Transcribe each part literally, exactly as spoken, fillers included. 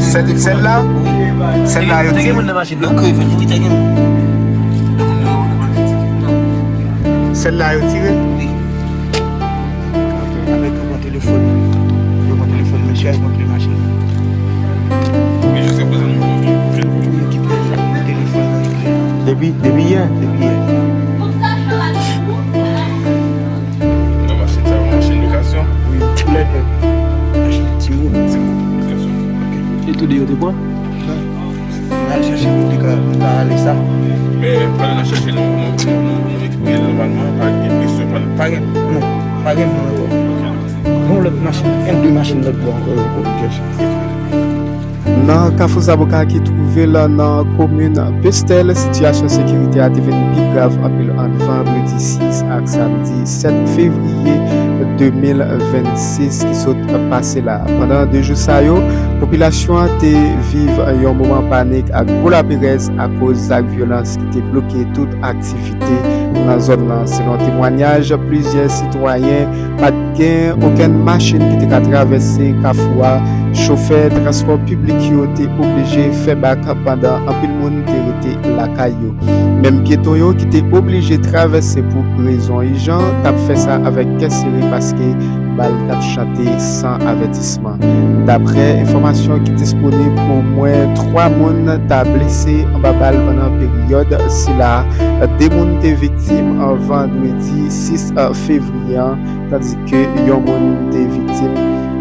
Sèl, sèl la? Sèl la yo tire? Sèl la yo tire? Avèk yo pran telefòn. Yo pran telefòn mesye a, yo pran kle machin. Men jiskaprezan nou pa jwenn telefòn nan. Depi, depi yè? Depi yè. Nan machin sa, yon machin lokasyon? Wi, koulè vèt. Machin timoun. Timoun, lokasyon. Ok. E tou de yo te pran? Non. N al chèche pou te ka, pou ta ale sa. Men pandan n ap chèche, nou, nou, nou, nou, nou rekipere l nòmalman, pa gen presyon, pa, pa gen. Non, pa gen moun ankò. Gon lòt machin, gen de machin lòt bò ankò, yo konn chèche. Nan Kafou Zaboka ki twouve l nan komin Pestèl, sitiyasyon sekirite a te vin pi grav anpil ant vandredi sis ak samdi sèt fevriye de mil vennsis ki sot pase la. Pandan de jou sa yo, popilasyon an te viv yon moman panik ak gwo laperèz akoz zak vyolans ki te bloke tout aktivite nan zòn nan, selon temwanyaj plizyè sitwayen. Pa t gen okenn machin ki te ka travèse kafou a. Chofè transpò piblik yo te oblije fè bak pandan anpil moun te rete lakay yo. Menm pyeton yo ki te oblije travèse pou rezon ijan t ap fè sa avèk kè sere paske bal t ap chante san avètisman. Daprè enfòmasyon ki disponib, omwen twa moun ta blese anba bal pandan peryòd sila. De moun te viktim vandredi sis fevriye an, tandike yon moun te viktim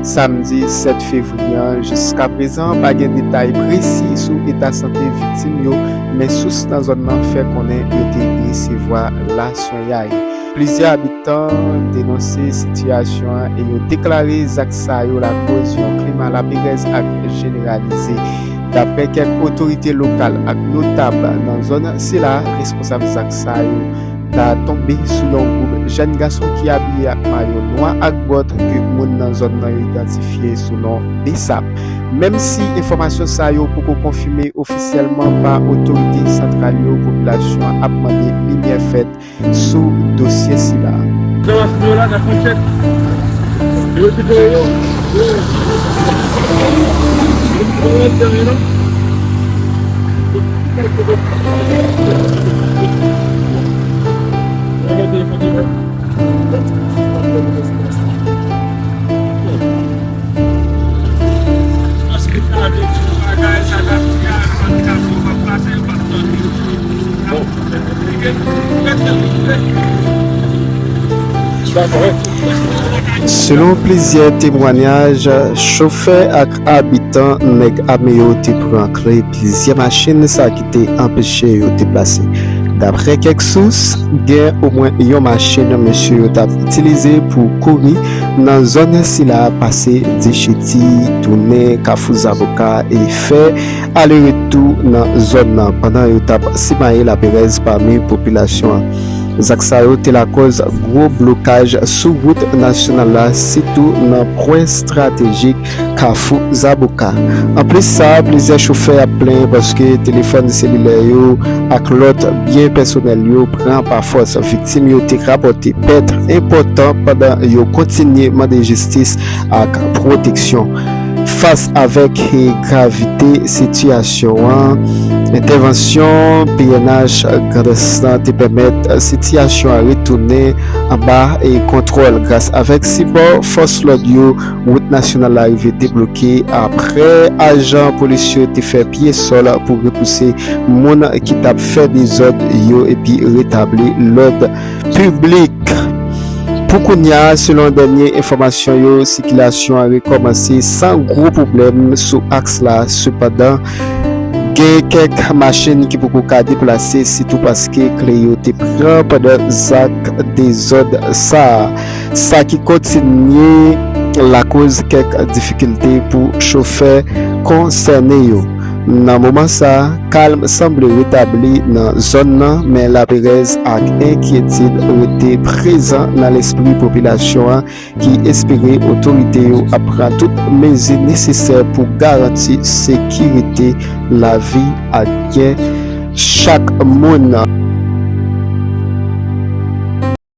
samdi sèt fevriye an. Jiskaprezan, pa gen detay presi sou eta sante viktim yo, men sous nan zòn nan fè konnen yo te resevwa laswenyay. Plizyè abitan denonse sitiyasyon an e yo deklare zak sa yo lakoz yon klima laperèz ak jeneralize. Daprè kèk otorite lokal ak notab nan zòn sila, responsab zak sa yo ta tonbe sou yon gwoup jèn gason ki abiye ak mayo nwa ak bòt ke moun nan zòn nan yo idantifye sou non Besap. Menm si enfòmasyon sa yo poko konfime ofisyèlman pa otorite santral yo, popilasyon an ap mande limyè fèt sou dosye sila. Yo rekipere yo. Selon plizyè temwanyaj, chofè ak abitan nèg ame yo te pran kle plizyè machin, sa ki te anpeche yo deplase. Daprè kèk sous, gen omwen yon machin mesye yo t ap itilize pou kouri nan zòn sila, pase Decheti, tounen Kafou Zaboka e fè aleretou nan zòn nan pandan yo t ap simaye laperèz pami popilasyon an. Zak sa yo te lakòz gwo blokaj sou wout nasyonal la, sitou nan pwen estratejik Kafou Zaboka. Anplis sa, plizyè chofè ap plenyen paske telefòn selilè yo ak lòt byen pèsonèl yo pran pa fòs. Viktim yo te rapòte pèt enpòtan pandan yo kontinye mande jistis ak pwoteksyon. Fas avèk gravite sitiyasyon an, entèvansyon P N H Grandans lan te pèmèt sitiyasyon an retounen anba kontwòl. Gras avèk sipò fòs lòd yo, wout nasyonal la rive debloke aprè ajan polis yo te fè pye sòl pou repouse moun ki t ap fè dezòd yo epi retabli lòd piblik. Pou kounye a, selon dènye enfòmasyon yo, sikilasyon an rekòmanse san gwo pwoblèm sou aks la. Sepandan, gen kèk machin ki poko ka deplase, sitou paske kle yo te pran pandan zak dezòd sa a, sa ki kontinye lakoz kèk difikilte pou chofè konsène yo. Nan moman sa a, kalm sanble retabli nan zòn nan, men laperèz ak enkyetid rete prezan nan lespri popilasyon an, ki espere otorite yo ap pran tout mezi nesesè pou garanti sekirite, lavi ak byen chak moun.